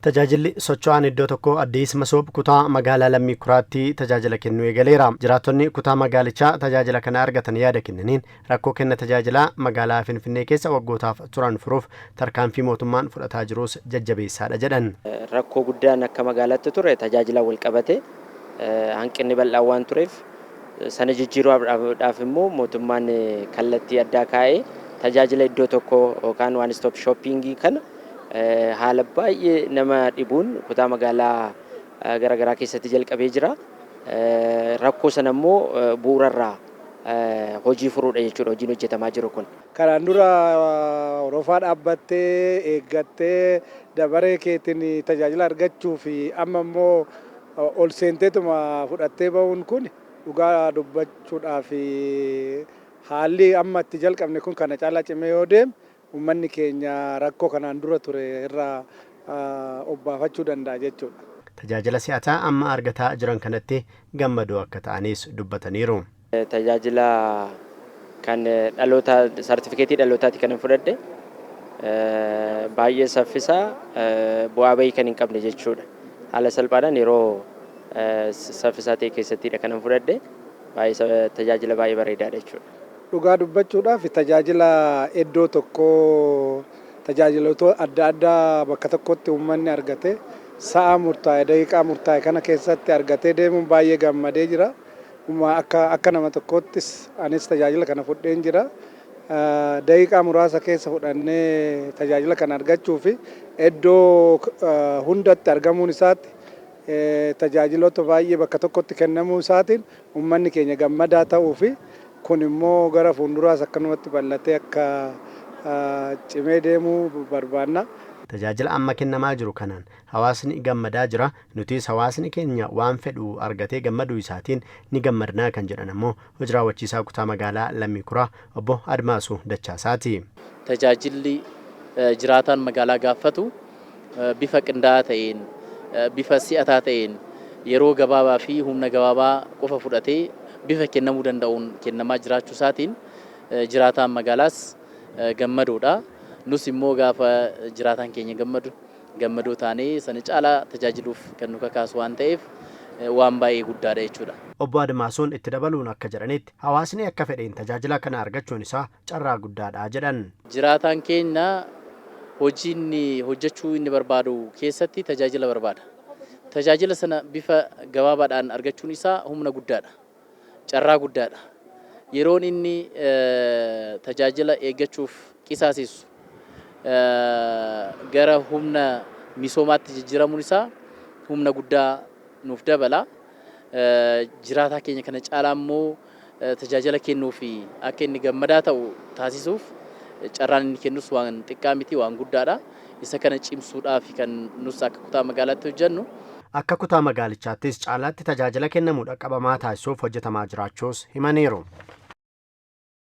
Tajaajilli socho'aan iddoo tokkoo Addis Masoob kutaa magaalaa Lammii Kuraatti tajaajila kennuu eegaleera. Jiraattonni kutaa magaalichaa tajaajila kana argatan yaada kennaniin, rakkoo kenna tajaajilaa magaalaa Finfinnee keessa waggootaaf turan furuuf tarkaanfii mootummaan fudhataa jirus jajjabeessaadha jedhan. Rakkoo guddaan akka magaalaatti ture tajaajila wal qabate hanqinni bal'aan waan tureef, sana jijjiiruudhaaf immoo mootummaan kallattii addaa kaa'ee tajaajila iddoo tokko yookaan one stop shopping kana haala baay'ee nama dhibuun kutaa magaalaa garaagaraa keessatti jalqabee jira. Rakkoo sana immoo bu'uurarraa hojii furuudha jechuudha hojiin hojjetamaa jiru kun. Kanaan dura orofaa dhaabbattee eeggattee dabaree keetiin tajaajila argachuu fi amma immoo ol seenteetuma fudhattee bahuun kun, dhugaa dubbachuudhaaf, haalli amma itti jalqabne kun kana caalaa cimee yoo deeme, uummanni keenya rakkoo kanaan dura ture irraa obbaafachuu danda'a jechuudha. Tajaajila si'ataa amma argataa jiran kanatti gammadoo akka ta'anis dubbataniiru. Tajaajila kan dhaloota, saartifikeetii dhalootaati kan fudhadhe, baay'ee saffisaa, bu'aa bahii kan hin qabne jechuudha. Haala salphaadhaan yeroo saffisaa ta'e keessattidha kan fudhadhe, baay'ee tajaajila baay'ee bareedaadha jechuudha. Dhugaa dubbachuudhaaf, tajaajila iddoo tokkoo, tajaajiloota adda addaa bakka tokkotti uummanni argate sa'a murtaa'e, daqiiqaa murtaa'e kana keessatti argatee deemuun baay'ee gammadee jira. Akka nama tokkoottis anis tajaajila kana fudheen jira. Daqiiqaa muraasa keessa fudhannee tajaajila kana argachuu fi iddoo hundatti argamuun isaatti, tajaajiloota baay'ee bakka tokkotti kennamuu isaatiin uummanni keenya gammadaa ta'uu fi kun immoo gara fuulduraas akkanumatti bal'atee akka cimee deemuu barbaanna. Tajaajila amma kennamaa jiru kanaan hawaasni gammadaa jira. Nutis hawaasni keenya waan fedhu argatee gammaduu isaatiin ni gammadnaa kan jedhan ammoo hojii raawwachiisaa kutaa magaalaa Lammii Kuraa obbo Admaasuu Dachaasaati. Tajaajilli jiraataan magaalaa gaafatu bifa qindaa'aa ta'een, bifa si'ataa ta'een, yeroo gabaabaa fi humna gabaabaa qofa fudhatee bifa kennamuu danda'uun kennamaa jiraachuu isaatiin jiraataan magaalaas gammadoodha. Nus immoo gaafa jiraataan keenya gammadu gammadoo taanee sana caalaa tajaajiluuf kan nu kakaasu waan ta'eef, waan baay'ee guddaadha jechuudha. Obbo Admaasuun itti dabaluun akka jedhanitti, hawaasni akka fedheen tajaajila kana argachuun isaa carraa guddaadha jedhan. Jiraataan keenya hojii inni hojjechuu inni barbaadu keessatti tajaajila barbaada. Tajaajila sana bifa gabaabaadhaan argachuun isaa humna guddaadha. Carraa guddaadha. Yeroon inni tajaajila eeggachuuf qisaasisu gara humna misoomaatti jijjiiramuun isaa humna guddaa nuuf dabala. Jiraataa keenya kana caalaa immoo tajaajila kennuu fi akka inni gammadaa ta'u taasisuuf carraan inni kennus waan xiqqaa miti, waan guddaadha. Isa kana cimsuudhaaf kan nus akka kutaa magaalaatti hojjennu. Akka kutaa magaalichaattis caalaatti tajaajila kennamu dhaqqabamaa taasisuuf hojjetamaa jiraachuus himaniiru.